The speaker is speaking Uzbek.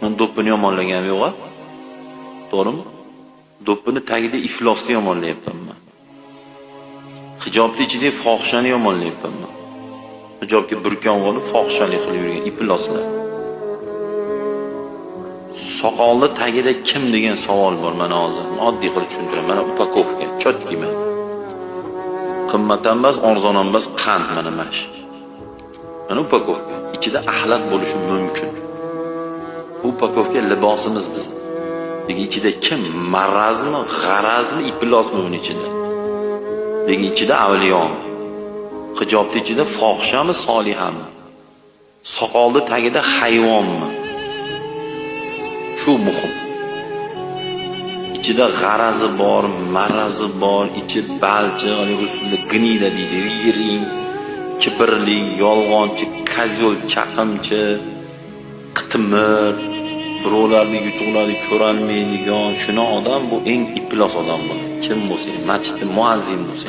Men do'ppini yomonlaganim yo'q a? To'g'rimi? Do'ppini tagida iflosni yomonlayapman man. Hijobni ichidagi fohishani yomonlayapman man. Hijobga burkanib olib fohishalik qilib yurgan ifloslar. Soqolni tagida kim degan savol bor mana hozir. Oddiy qilib tushuntiraman. Mana упаковка, чёткий man. Qimmat ham emas, arzon ham emas, qand mana shu. Mana упаковка. Ichida axlat bo'lishi mumkin. Bu упаковка libosimiz bizni. Lekin ichida kim? Marazmi, g'arazmi, iflosmi uni ichida? Lekin ichida avliyomi? Hijobni ichida fohishami, solihami? Soqolni tagida hayvonmi? Shu muhim. Ichida g'arazi bor, marazi bor, ichi balchiq, rus tilida гнида deydi, yiring, kibrli, yolg'onchi, козёл, chaqimchi, qitmir, birovlarni yutuqlarini ko'rolmaydigan shuni odam bu eng iflos odam bo'ladi. Kim bo'lsa, masjidda muazzin bo'lsa.